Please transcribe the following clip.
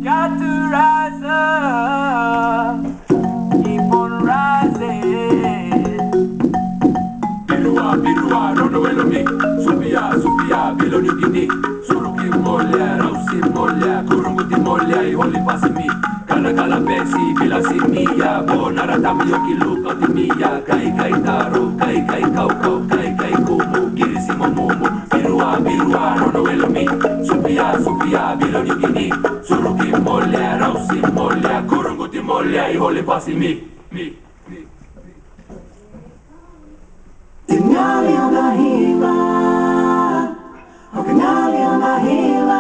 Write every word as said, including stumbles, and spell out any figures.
Got to rise up, keep on rising. Biruwa, biruwa, rono ilo mi. Supiya, supiya, bilo ni kini. Suruki molya, rausi molya, kurunguti molya, i holi pasi mi. Kala kala pesi, bila si mi ya, bo nara tami yoki luka ti mi ya, kai kai taro, kai kai kau kau, kai kai kumu, kiri si mo mumu. Biruwa, biruwa, rono ilo mi. Supiya, supiya, bilo ni kini. Suruki molya, rausi molya, kurunguti molya, i holi pasi mi, mi, mi, mi. Ti ñāāl eo na hiva. Ho ke ñāāl eo na hiva.